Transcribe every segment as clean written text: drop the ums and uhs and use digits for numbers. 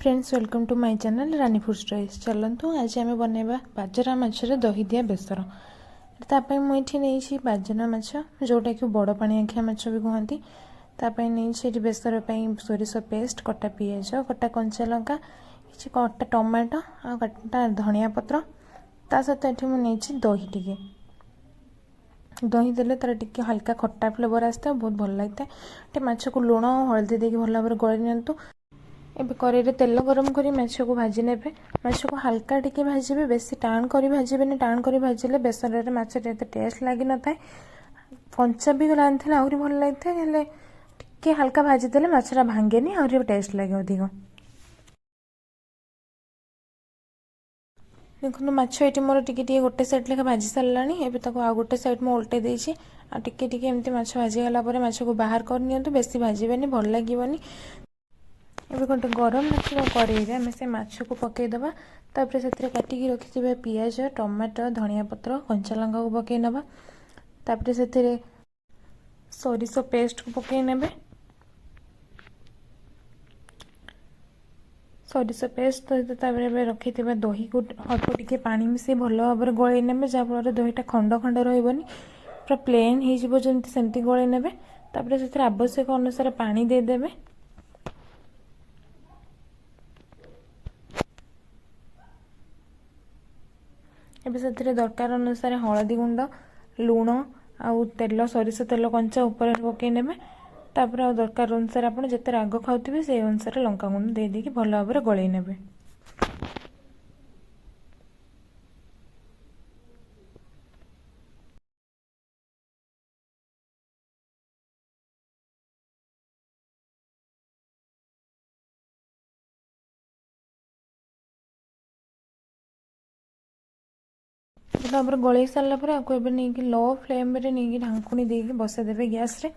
Friends, welcome to my channel Rani food stories. ଚାଲନ୍ତୁ, ଆଜି ଆମେ ବନେଇବା ବାଜରା ମାଛରେ ଦହି ଦିଆ ବେସର। ତା ପାଇଁ ମୁଁ ଏଠି ନେଇଛି ବାଜରା ମାଛ, ଯେଉଁଟାକି ବଡ଼ ପାଣିଆଖିଆ ମାଛ ବି କୁହନ୍ତି। ତା ପାଇଁ ନେଇଛି ଏଠି ବେସର ପାଇଁ ସୋରିଷ ପେଷ୍ଟ, କଟା ପିଆଜ, କଟା କଞ୍ଚା ଲଙ୍କା, କିଛି କଟା ଟମାଟୋ ଆଉ କଟା ଧନିଆ ପତ୍ର। ତା ସହିତ ଏଠି ମୁଁ ନେଇଛି ଦହି ଟିକେ। ଦହି ଦେଲେ ତା'ର ଟିକେ ହାଲକା ଖଟା ଫ୍ଲେଭର୍ ଆସିଥାଏ, ବହୁତ ଭଲ ଲାଗିଥାଏ। ଟିକେ ମାଛକୁ ଲୁଣ ଆଉ ହଳଦୀ ଦେଇକି ଭଲ ଭାବରେ ଗୋଳେଇ ନିଅନ୍ତୁ। ଏବେ କରେଇରେ ତେଲ ଗରମ କରି ମାଛକୁ ଭାଜି ନେବେ। ମାଛକୁ ହାଲକା ଟିକେ ଭାଜିବେ, ବେଶୀ ଟାଣ କରି ଭାଜିବେନି। ଟାଣ କରି ଭାଜିଲେ ବେସରରେ ମାଛଟା ଏତେ ଟେଷ୍ଟ ଲାଗିନଥାଏ। କଞ୍ଚା ବି ରାନ୍ଧିଲେ ଆହୁରି ଭଲ ଲାଗିଥାଏ, ହେଲେ ଟିକେ ହାଲକା ଭାଜିଦେଲେ ମାଛଟା ଭାଙ୍ଗେନି, ଆହୁରି ଟେଷ୍ଟ ଲାଗେ ଅଧିକ। ଦେଖନ୍ତୁ, ମାଛ ଏଠି ମୋର ଟିକେ ଟିକେ ଗୋଟେ ସାଇଡ଼୍ ଲେଖା ଭାଜି ସାରିଲାଣି। ଏବେ ତାକୁ ଆଉ ଗୋଟେ ସାଇଡ଼୍ ମୁଁ ଓଲଟେଇ ଦେଇଛି। ଆଉ ଟିକେ ଟିକେ ଏମିତି ମାଛ ଭାଜିଗଲା ପରେ ମାଛକୁ ବାହାର କରିନିଅନ୍ତୁ। ବେଶୀ ଭାଜିବେନି, ଭଲ ଲାଗିବନି। ଏବେ ଗୋଟେ ଗରମ ଥିବା କରେଇରେ ଆମେ ସେ ମାଛକୁ ପକାଇଦେବା। ତାପରେ ସେଥିରେ କାଟିକି ରଖିଥିବା ପିଆଜ, ଟମାଟୋ, ଧନିଆ ପତ୍ର, କଞ୍ଚା ଲଙ୍କାକୁ ପକାଇ ନେବା। ତାପରେ ସେଥିରେ ସୋରିଷ ପେଷ୍ଟକୁ ପକାଇ ନେବେ। ସୋରିଷ ପେଷ୍ଟ ସହିତ ତାପରେ ଏବେ ରଖିଥିବା ଦହିକୁ ଅଳ୍ପ ଟିକେ ପାଣି ମିଶାଇ ଭଲ ଭାବରେ ଗୋଳେଇ ନେବେ, ଯାହାଫଳରେ ଦହିଟା ଖଣ୍ଡ ଖଣ୍ଡ ରହିବନି, ପୁରା ପ୍ଲେନ୍ ହେଇଯିବ ଯେମିତି ସେମିତି ଗୋଳେଇ ନେବେ। ତାପରେ ସେଥିରେ ଆବଶ୍ୟକ ଅନୁସାରେ ପାଣି ଦେଇଦେବେ। ଏବେ ସେଥିରେ ଦରକାର ଅନୁସାରେ ହଳଦୀ ଗୁଣ୍ଡ, ଲୁଣ ଆଉ ତେଲ, ସୋରିଷ ତେଲ କଞ୍ଚା ଉପରେ ପକାଇ ନେବେ। ତାପରେ ଆଉ ଦରକାର ଅନୁସାରେ ଆପଣ ଯେତେ ରାଗ ଖାଉଥିବେ ସେଇ ଅନୁସାରେ ଲଙ୍କା ଗୁଣ୍ଡ ଦେଇ ଦେଇକି ଭଲ ଭାବରେ ଗୋଳେଇ ନେବେ। ତାପରେ ଗୋଳେଇ ସାରିଲା ପରେ ଆକୁ ଏବେ ନେଇକି ଲୋ ଫ୍ଲେମ୍ରେ ନେଇକି ଢାଙ୍କୁଣୀ ଦେଇକି ବସେଇଦେବେ ଗ୍ୟାସ୍ରେ।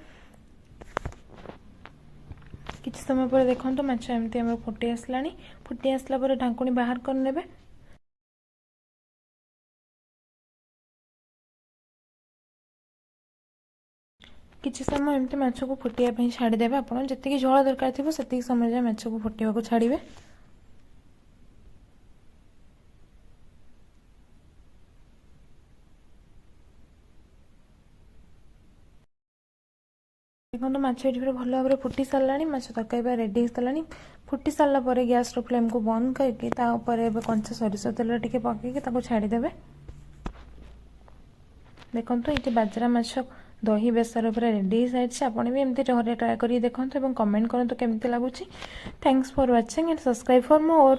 କିଛି ସମୟ ପରେ ଦେଖନ୍ତୁ, ମାଛ ଏମିତି ଆମର ଫୁଟି ଆସିଲାଣି। ଫୁଟି ଆସିଲା ପରେ ଢାଙ୍କୁଣୀ ବାହାର କରିନେବେ। କିଛି ସମୟ ଏମିତି ମାଛକୁ ଫୁଟିବା ପାଇଁ ଛାଡ଼ିଦେବେ। ଆପଣ ଯେତିକି ଝୋଳ ଦରକାର ଥିବ ସେତିକି ସମୟ ଯାଏ ମାଛକୁ ଫୁଟିବାକୁ ଛାଡ଼ିବେ। ଦେଖନ୍ତୁ, ମାଛ ଏଠି ପୁରା ଭଲ ଭାବରେ ଫୁଟି ସାରିଲାଣି। ମାଛ ତରକାରୀ ପୁରା ରେଡ଼ି ହେଇସାରିଲାଣି। ଫୁଟି ସାରିଲା ପରେ ଗ୍ୟାସ୍ର ଫ୍ଲେମ୍କୁ ବନ୍ଦ କରିକି ତା ଉପରେ ଏବେ କଞ୍ଚା ସୋରିଷ ତେଲ ଟିକେ ପକାଇକି ତାକୁ ଛାଡ଼ିଦେବେ। ଦେଖନ୍ତୁ, ଏଇଠି ବାଜରା ମାଛ ଦହି ବେସର ପୁରା ରେଡ଼ି ହେଇସାରିଛି। ଆପଣ ବି ଏମିତି ଘରେ ଟ୍ରାଏ କରିକି ଦେଖନ୍ତୁ ଏବଂ କମେଣ୍ଟ କରନ୍ତୁ କେମିତି ଲାଗୁଛି। Thanks for watching and subscribe for more.